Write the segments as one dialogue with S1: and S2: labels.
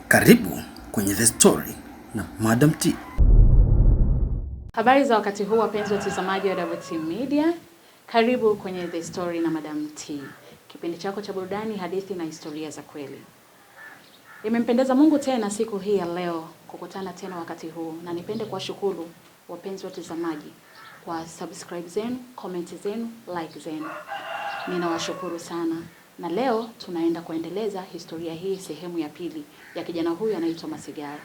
S1: Karibu kwenye The Story na Madam T.
S2: Habari za wakati huu wapenzi watazamaji wa Double T Media. Karibu kwenye The Story na Madam T, kipindi chako cha burudani, hadithi na historia za kweli. Imempendeza Mungu tena siku hii ya leo kukutana tena wakati huu, na nipende kuwashukuru wapenzi watazamaji kwa subscribe zenu, comment zenu, like zenu. Ninawashukuru sana, na leo tunaenda kuendeleza historia hii sehemu ya pili ya kijana huyu anaitwa Masigara.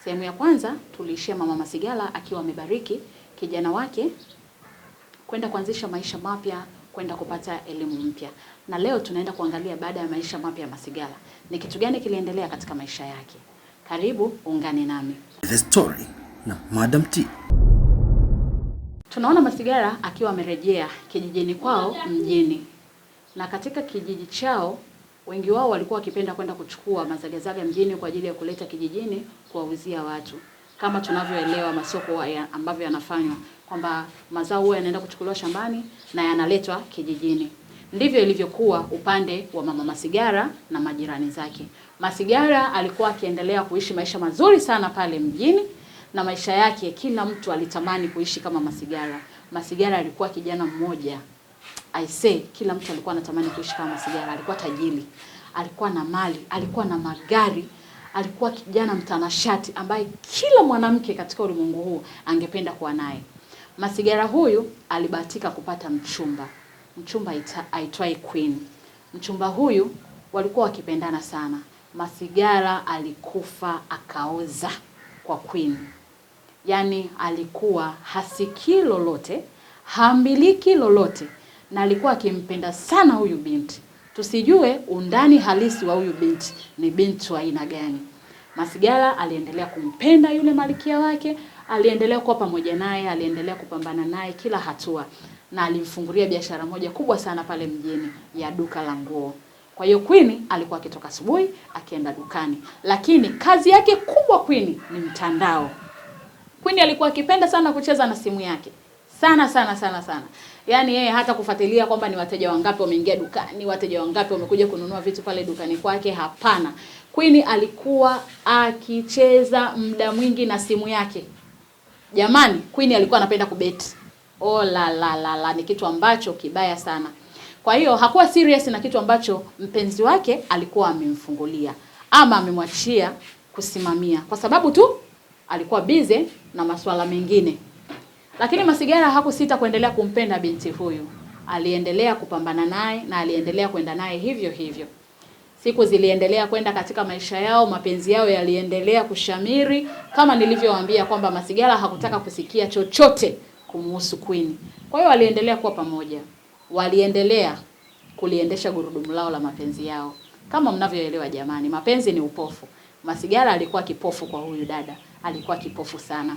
S2: Sehemu ya kwanza tuliishia mama Masigala akiwa amebariki kijana wake kwenda kuanzisha maisha mapya, kwenda kupata elimu mpya. Na leo tunaenda kuangalia baada ya maisha mapya ya Masigala ni kitu gani kiliendelea katika maisha yake. Karibu ungane nami.
S1: The Story na Madam T.
S2: Tunaona Masigara akiwa amerejea kijijini kwao mjini, na katika kijiji chao wengi wao walikuwa wakipenda kwenda kuchukua mazagazaga mjini kwa ajili ya kuleta kijijini kuwauzia watu, kama tunavyoelewa masoko ambavyo yanafanywa kwamba mazao huwa yanaenda kuchukuliwa shambani na yanaletwa kijijini. Ndivyo ilivyokuwa upande wa mama Masigara na majirani zake. Masigara alikuwa akiendelea kuishi maisha mazuri sana pale mjini na maisha yake kila mtu alitamani kuishi kama Masigara. Masigara alikuwa kijana mmoja, I say, kila mtu alikuwa anatamani kuishi kama Masigara. Alikuwa tajiri, alikuwa na mali, alikuwa na magari, alikuwa kijana mtanashati ambaye kila mwanamke katika ulimwengu huu angependa kuwa naye. Masigara huyu alibahatika kupata mchumba, mchumba aitwaye Queen. Mchumba huyu walikuwa wakipendana sana. Masigara alikufa akaoza kwa Queen. Yaani alikuwa hasikii lolote, hamiliki lolote, na alikuwa akimpenda sana huyu binti. Tusijue undani halisi wa huyu binti ni binti wa aina gani. Masigara aliendelea kumpenda yule malikia wake, aliendelea kuwa pamoja naye, aliendelea kupambana naye kila hatua, na alimfungulia biashara moja kubwa sana pale mjini ya duka la nguo. Kwa hiyo Queen alikuwa akitoka asubuhi akienda dukani, lakini kazi yake kubwa Queen ni mtandao. Queen alikuwa akipenda sana kucheza na simu yake sana sana sana sana. Yaani yeye hata kufuatilia kwamba ni wateja wangapi wameingia dukani, wateja wangapi wamekuja kununua vitu pale dukani kwake, hapana. Queen alikuwa akicheza muda mwingi na simu yake. Jamani, Queen alikuwa anapenda kubeti. Oh la la la la, ni kitu ambacho kibaya sana. Kwa hiyo hakuwa serious na kitu ambacho mpenzi wake alikuwa amemfungulia ama amemwachia kusimamia, kwa sababu tu alikuwa busy na masuala mengine. Lakini Masigara hakusita kuendelea kumpenda binti huyu. Aliendelea kupambana naye na aliendelea kwenda naye hivyo hivyo. Siku ziliendelea kwenda katika maisha yao, mapenzi yao yaliendelea kushamiri, kama nilivyowaambia kwamba Masigara hakutaka kusikia chochote kumuhusu Queen. Kwa hiyo waliendelea kuwa pamoja, waliendelea kuliendesha gurudumu lao la mapenzi yao. Kama mnavyoelewa jamani, mapenzi ni upofu. Masigara alikuwa kipofu kwa huyu dada, alikuwa kipofu sana.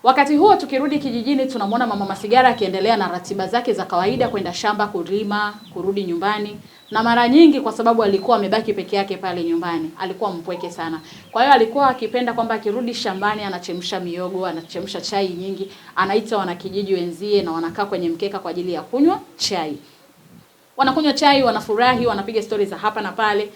S2: Wakati huo tukirudi kijijini, tunamwona mama Masigara akiendelea na ratiba zake za kawaida, kwenda shamba kulima, kurudi nyumbani. Na mara nyingi kwa sababu alikuwa amebaki peke yake pale nyumbani, alikuwa mpweke sana. Kwa hiyo alikuwa akipenda kwamba akirudi shambani anachemsha miogo, anachemsha chai nyingi, anaita wanakijiji wenzie na wanakaa kwenye mkeka kwa ajili ya kunywa chai. Wanakunywa chai, wanafurahi, wanapiga stori za hapa na pale.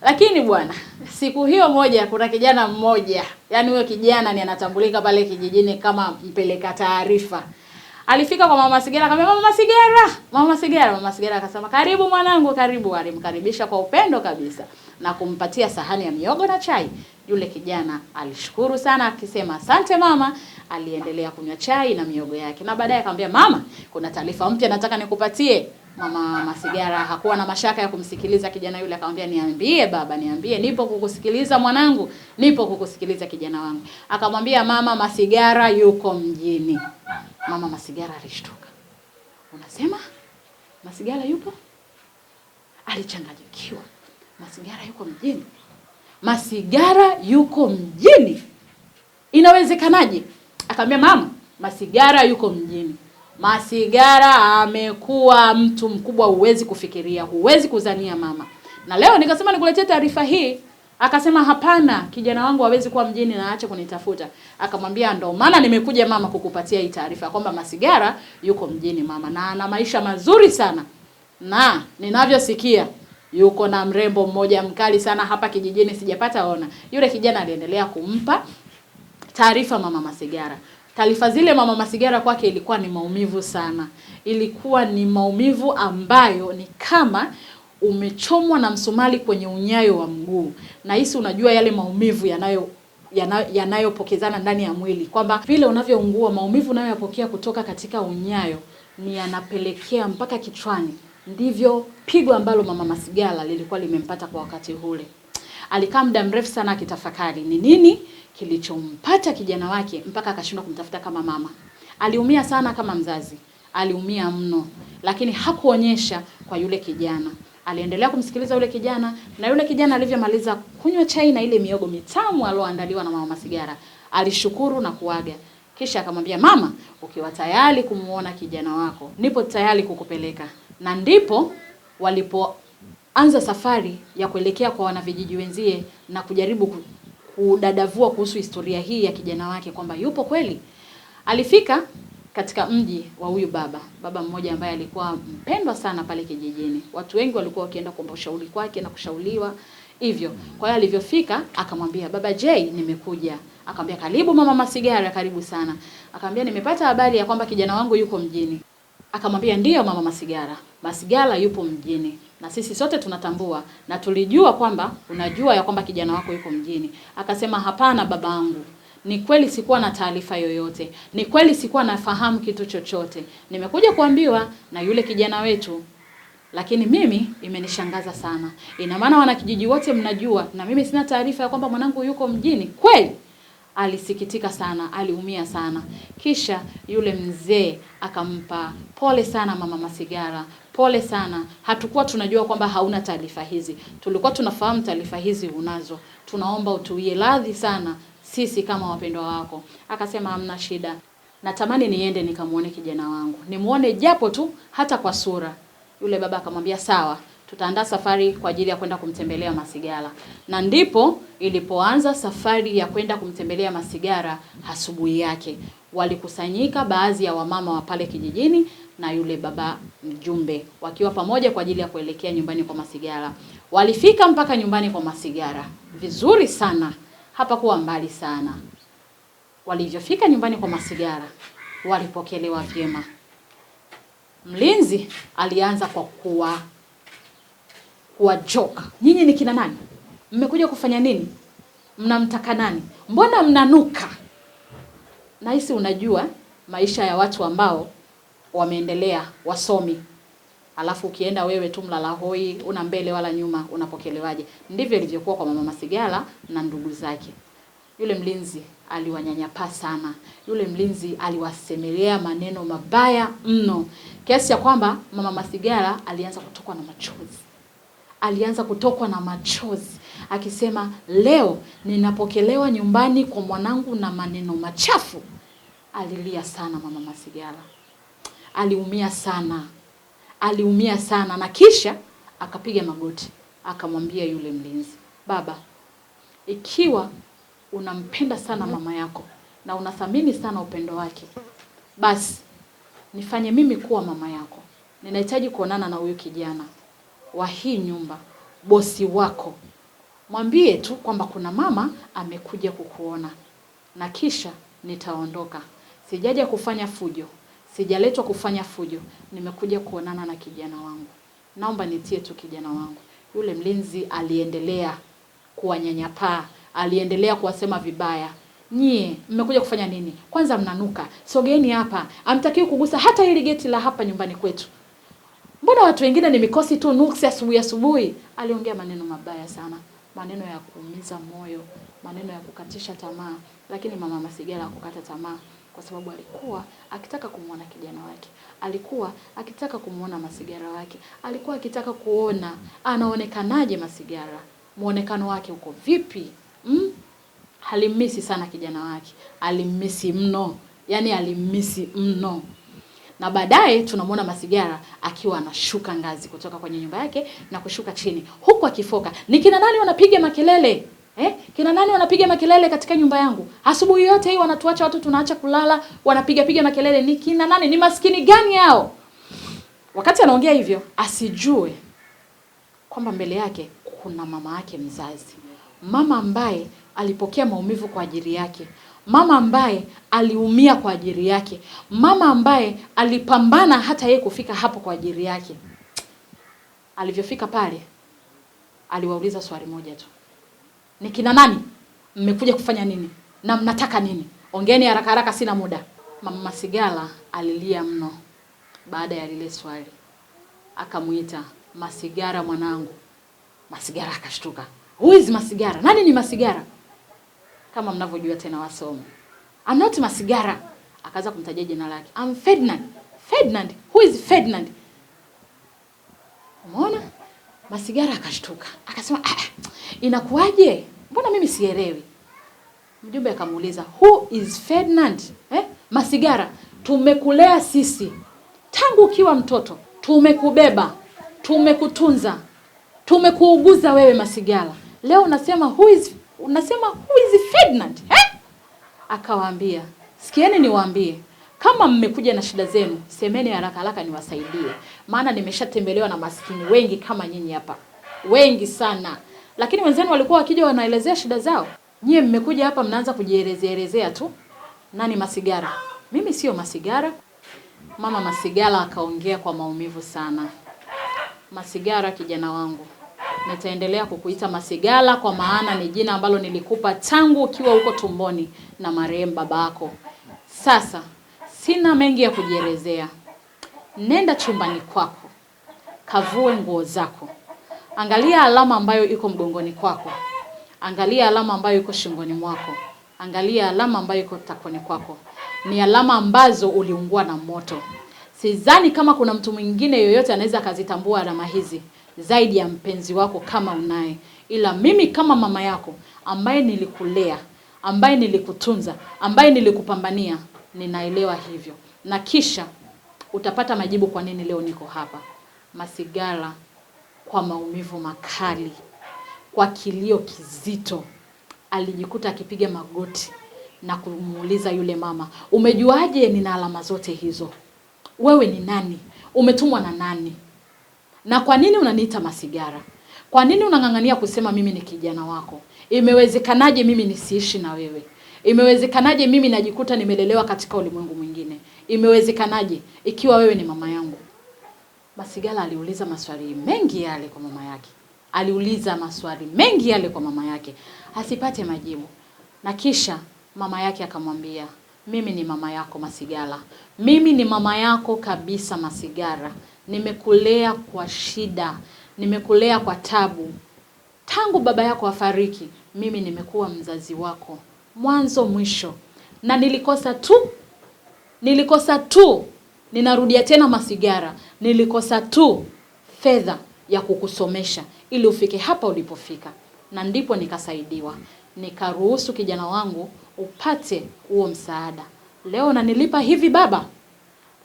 S2: Lakini bwana, siku hiyo moja kuna kijana mmoja, yaani huyo kijana ni anatambulika pale kijijini kama mpeleka taarifa. Alifika kwa mama Masigara akamwambia, mama Masigara, mama Masigara. Mama Masigara akasema, karibu mwanangu, karibu. Alimkaribisha kwa upendo kabisa na kumpatia sahani ya miogo na chai. Yule kijana alishukuru sana akisema asante mama. Aliendelea kunywa chai na miogo yake, na baadaye akamwambia, mama, kuna taarifa mpya nataka nikupatie. Mama Masigara hakuwa na mashaka ya kumsikiliza kijana yule, akamwambia, niambie baba, niambie, nipo kukusikiliza mwanangu, nipo kukusikiliza kijana wangu. Akamwambia, mama Masigara yuko mjini. Mama Masigara alishtuka. Unasema Masigara yupo? Alichanganyikiwa. Masigara yuko mjini? Masigara yuko mjini? Inawezekanaje? Akamwambia, mama, Masigara yuko mjini. Masigara amekuwa mtu mkubwa, huwezi kufikiria, huwezi kuzania mama. Na leo nikasema nikuletee taarifa hii. Akasema hapana, kijana wangu hawezi kuwa mjini na aache kunitafuta. Akamwambia ndo maana nimekuja mama kukupatia hii taarifa kwamba Masigara yuko mjini mama, na ana maisha mazuri sana, na ninavyosikia Yuko na mrembo mmoja mkali sana hapa kijijini, sijapata ona. Yule kijana aliendelea kumpa taarifa mama Masigara. Taarifa zile mama Masigara kwake ilikuwa ni maumivu sana. Ilikuwa ni maumivu ambayo ni kama umechomwa na msumali kwenye unyayo wa mguu. Na hisi unajua yale maumivu yanayopokezana ndani ya mwili, kwamba vile unavyoungua, maumivu unayoyapokea kutoka katika unyayo ni yanapelekea mpaka kichwani. Ndivyo pigo ambalo mama Masigara lilikuwa limempata kwa wakati ule. Alikaa muda mrefu sana akitafakari ni nini kilichompata kijana wake mpaka akashindwa kumtafuta kama mama. Aliumia sana kama mzazi, aliumia mno, lakini hakuonyesha kwa yule kijana. Aliendelea kumsikiliza yule kijana, na yule kijana alivyomaliza kunywa chai na ile miogo mitamu aloandaliwa na mama Masigara, alishukuru na kuaga. Kisha akamwambia, mama, ukiwa tayari kumuona kijana wako, nipo tayari kukupeleka. Na ndipo walipoanza safari ya kuelekea kwa wanavijiji wenzie na kujaribu kudadavua kuhusu historia hii ya kijana wake kwamba yupo kweli. Alifika katika mji wa huyu baba, baba mmoja ambaye alikuwa mpendwa sana pale kijijini. Watu wengi walikuwa wakienda kuomba ushauri kwake na kushauriwa hivyo. Kwa hiyo alivyofika akamwambia, Baba J, nimekuja. Akamwambia, karibu mama Masigara, karibu sana. Akamwambia, nimepata habari ya kwamba kijana wangu yuko mjini. Akamwambia, ndiyo mama Masigara, Masigara yupo mjini na sisi sote tunatambua na tulijua kwamba unajua ya kwamba kijana wako yuko mjini. Akasema, hapana babangu, ni kweli sikuwa na taarifa yoyote, ni kweli sikuwa nafahamu kitu chochote, nimekuja kuambiwa na yule kijana wetu, lakini mimi imenishangaza sana. Ina maana wanakijiji wote mnajua na mimi sina taarifa ya kwamba mwanangu yuko mjini kweli? Alisikitika sana, aliumia sana. Kisha yule mzee akampa pole sana mama Masigara, pole sana, hatukuwa tunajua kwamba hauna taarifa hizi, tulikuwa tunafahamu taarifa hizi unazo, tunaomba utuwie radhi sana sisi kama wapendwa wako. Akasema hamna shida, natamani niende nikamuone kijana wangu, nimuone japo tu hata kwa sura. Yule baba akamwambia sawa, tutaandaa safari kwa ajili ya kwenda kumtembelea Masigara. Na ndipo ilipoanza safari ya kwenda kumtembelea Masigara. Asubuhi yake walikusanyika baadhi ya wamama wa pale kijijini na yule baba mjumbe wakiwa pamoja kwa ajili ya kuelekea nyumbani kwa Masigara. Walifika mpaka nyumbani kwa Masigara vizuri sana, hapakuwa mbali sana. Walivyofika nyumbani kwa Masigara walipokelewa vyema. Mlinzi alianza kwa kuwa joke. Nyinyi ni kina nani? Mmekuja kufanya nini? Mnamtaka nani? Mbona mnanuka? Nahisi unajua maisha ya watu ambao wameendelea, wasomi. Alafu ukienda wewe tu mlala hoi, una mbele wala nyuma, unapokelewaje? Ndivyo ilivyokuwa kwa mama Masigara na ndugu zake. Yule mlinzi aliwanyanyapaa sana. Yule mlinzi aliwasemelea maneno mabaya mno, kiasi cha kwamba mama Masigara alianza kutokwa na machozi. Alianza kutokwa na machozi akisema, leo ninapokelewa nyumbani kwa mwanangu na maneno machafu. Alilia sana mama Masigara, aliumia sana, aliumia sana. Na kisha akapiga magoti akamwambia yule mlinzi, baba, ikiwa unampenda sana mama yako na unathamini sana upendo wake, basi nifanye mimi kuwa mama yako. Ninahitaji kuonana na huyu kijana wa hii nyumba, bosi wako. Mwambie tu kwamba kuna mama amekuja kukuona, na kisha nitaondoka. Sijaja kufanya fujo, sijaletwa kufanya fujo, nimekuja kuonana na kijana wangu. Naomba nitie tu kijana wangu. Yule mlinzi aliendelea kuwanyanyapaa, aliendelea kuwasema vibaya. Nyie mmekuja kufanya nini? Kwanza mnanuka, sogeeni hapa, hamtakiwi kugusa hata hili geti la hapa nyumbani kwetu. Mbona watu wengine ni mikosi tu, nuksi asubuhi asubuhi. Aliongea maneno mabaya sana, maneno ya kuumiza moyo, maneno ya kukatisha tamaa. Lakini mama Masigara hakukata tamaa, kwa sababu alikuwa akitaka kumuona kijana wake, alikuwa akitaka kumuona Masigara wake, alikuwa akitaka kuona anaonekanaje Masigara, muonekano wake uko vipi? Alimisi sana kijana wake, alimisi mno, yani alimisi mno. Na baadaye tunamuona Masigara akiwa anashuka ngazi kutoka kwenye nyumba yake na kushuka chini huku akifoka, ni kina nani wanapiga makelele? Kina nani wanapiga makelele katika nyumba yangu? Asubuhi yote hii wanatuacha watu tunaacha kulala, wanapiga piga makelele. Ni kina nani? Ni maskini gani hao? Wakati anaongea hivyo, asijue kwamba mbele yake kuna mama yake mzazi, mama ambaye alipokea maumivu kwa ajili yake, mama ambaye aliumia kwa ajili yake, mama ambaye alipambana hata yeye kufika hapo kwa ajili yake. Alivyofika pale, aliwauliza swali moja tu, ni kina nani? Mmekuja kufanya nini na mnataka nini? Ongeeni haraka haraka, sina muda. Mama Masigala alilia mno baada ya lile swali, akamuita Masigara, mwanangu. Masigara akashtuka, who is Masigara? Nani ni Masigara? Kama mnavyojua tena wasomi, I'm not Masigara. Akaanza kumtajia jina lake, I'm Ferdinand. Ferdinand, who is Ferdinand? Umeona? Masigara akashtuka, akasema ah, inakuwaje? Mbona mimi sielewi? Mjumbe akamuuliza who is Ferdinand? Eh? Masigara, tumekulea sisi tangu ukiwa mtoto, tumekubeba, tumekutunza, tumekuuguza wewe Masigara. Leo unasema who is, unasema who is Ferdinand? Eh? Akawaambia, sikieni niwaambie, kama mmekuja na shida zenu, semeni haraka haraka niwasaidie, maana nimeshatembelewa na maskini wengi kama nyinyi hapa, wengi sana, lakini wenzenu walikuwa wakija wanaelezea shida zao. Nyie mmekuja hapa mnaanza kujielezea elezea tu. Nani Masigara? Mimi sio Masigara. Mama Masigara akaongea kwa maumivu sana. Masigara, kijana wangu, nitaendelea kukuita Masigara kwa maana ni jina ambalo nilikupa tangu ukiwa huko tumboni na marehemu babako. Sasa sina mengi ya kujielezea. Nenda chumbani kwako, kavue nguo zako, angalia alama ambayo iko mgongoni kwako, angalia alama ambayo iko shingoni mwako, angalia alama ambayo iko takoni kwako. Ni alama ambazo uliungua na moto. Sidhani kama kuna mtu mwingine yoyote anaweza akazitambua alama hizi zaidi ya mpenzi wako kama unaye, ila mimi kama mama yako ambaye nilikulea, ambaye nilikutunza, ambaye nilikupambania, ninaelewa hivyo, na kisha utapata majibu kwa nini leo niko hapa. Masigara kwa maumivu makali, kwa kilio kizito, alijikuta akipiga magoti na kumuuliza yule mama, umejuaje nina alama zote hizo? Wewe ni nani? Umetumwa na nani? Na kwa nini unaniita Masigara? Kwa nini unang'ang'ania kusema mimi ni kijana wako? Imewezekanaje mimi nisiishi na wewe? Imewezekanaje mimi najikuta nimelelewa katika ulimwengu mwingine? Imewezekanaje ikiwa wewe ni mama yangu? Masigara aliuliza maswali mengi yale kwa mama yake. Aliuliza maswali mengi yale kwa mama yake, asipate majibu. Na kisha mama yake akamwambia, mimi ni mama yako Masigara. Mimi ni mama yako kabisa Masigara. Nimekulea kwa shida, nimekulea kwa tabu. Tangu baba yako afariki, mimi nimekuwa mzazi wako mwanzo mwisho, na nilikosa tu, ninarudia tena Masigara, nilikosa tu fedha ya kukusomesha ili ufike hapa ulipofika, na ndipo nikasaidiwa, nikaruhusu kijana wangu upate huo msaada. Leo unanilipa hivi baba?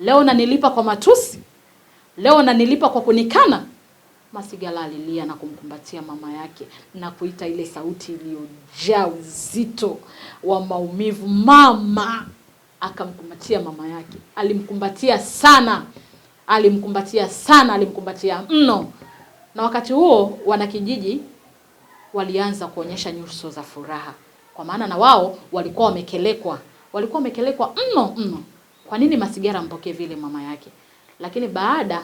S2: Leo unanilipa kwa matusi? Leo unanilipa kwa kunikana? Masigara alilia na kumkumbatia mama yake na kuita ile sauti iliyojaa uzito wa maumivu, mama. Akamkumbatia mama yake, alimkumbatia sana, alimkumbatia sana, alimkumbatia mno. Na wakati huo wanakijiji walianza kuonyesha nyuso za furaha, kwa maana na wao walikuwa wamekelekwa, walikuwa wamekelekwa mno mno. Kwa nini Masigara ampokee vile mama yake? Lakini baada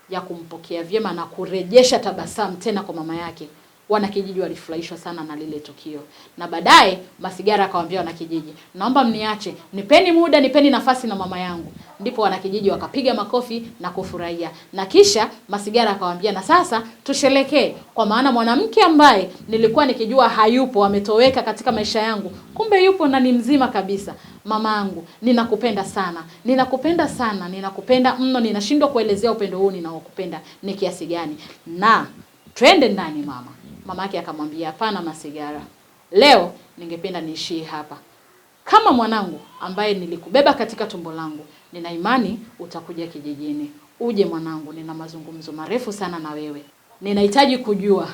S2: ya kumpokea vyema na kurejesha tabasamu tena kwa mama yake, wanakijiji walifurahishwa sana na lile tukio. Na baadaye Masigara akawaambia wanakijiji, naomba mniache, nipeni muda, nipeni nafasi na mama yangu. Ndipo wanakijiji wakapiga makofi na kufurahia. Na kisha Masigara akawaambia, na sasa tusherekee, kwa maana mwanamke ambaye nilikuwa nikijua hayupo, ametoweka katika maisha yangu, kumbe yupo na ni mzima kabisa. Mamangu, ninakupenda sana, ninakupenda sana, ninakupenda mno, ninashindwa kuelezea upendo huu ninaokupenda ni kiasi gani. Na twende ndani mama. Mama yake akamwambia, hapana Masigara, leo ningependa niishie hapa. Kama mwanangu ambaye nilikubeba katika tumbo langu, nina imani utakuja kijijini. Uje mwanangu, nina mazungumzo marefu sana na wewe. Ninahitaji kujua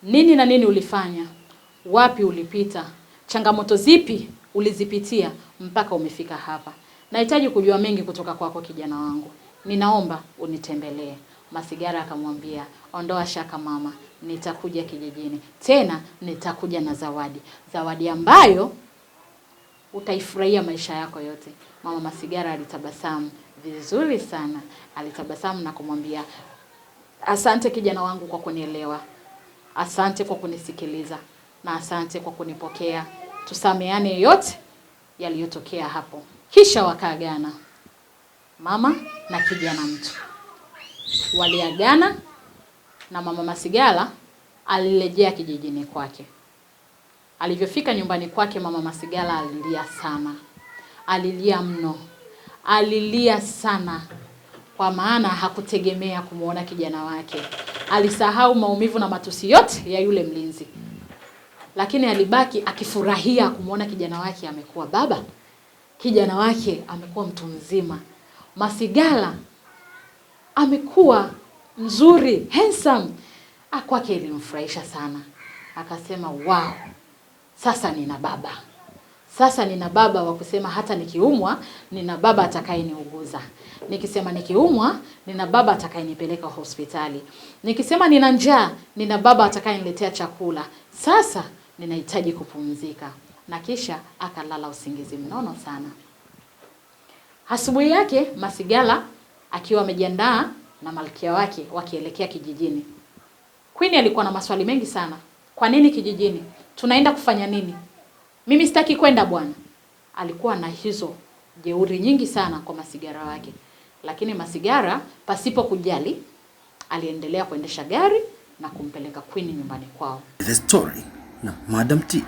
S2: nini na nini ulifanya, wapi ulipita, changamoto zipi ulizipitia mpaka umefika hapa. Nahitaji kujua mengi kutoka kwako kijana wangu. Ninaomba unitembelee. Masigara akamwambia, ondoa shaka mama, nitakuja kijijini tena, nitakuja na zawadi, zawadi ambayo utaifurahia maisha yako yote. Mama Masigara alitabasamu vizuri sana, alitabasamu na kumwambia, asante kijana wangu kwa kunielewa, asante kwa kunisikiliza na asante kwa kunipokea. Tusameane yote yaliyotokea hapo. Kisha wakaagana, mama na kijana mtu waliagana, na mama Masigala alirejea kijijini kwake. Alivyofika nyumbani kwake, mama Masigala alilia sana, alilia mno, alilia sana, kwa maana hakutegemea kumwona kijana wake. Alisahau maumivu na matusi yote ya yule mlinzi, lakini alibaki akifurahia kumwona kijana wake amekuwa baba, kijana wake amekuwa mtu mzima. Masigala amekuwa mzuri, handsome. Kwake ilimfurahisha sana, akasema wow, sasa nina baba. Sasa nina baba wa kusema hata nikiumwa nina baba atakayeniuguza. Nikisema nikiumwa nina baba atakayenipeleka hospitali. Nikisema nina njaa nina baba atakayeniletea chakula. Sasa ninahitaji kupumzika. Na kisha akalala usingizi mnono sana. Asubuhi yake Masigala akiwa amejiandaa na malkia wake wakielekea kijijini. Queen alikuwa na maswali mengi sana. Kwa nini kijijini? Tunaenda kufanya nini? Mimi sitaki kwenda bwana. Alikuwa na hizo jeuri nyingi sana kwa Masigara wake. Lakini Masigara pasipo kujali aliendelea kuendesha gari na kumpeleka Queen nyumbani kwao.
S1: The Story na Madam T.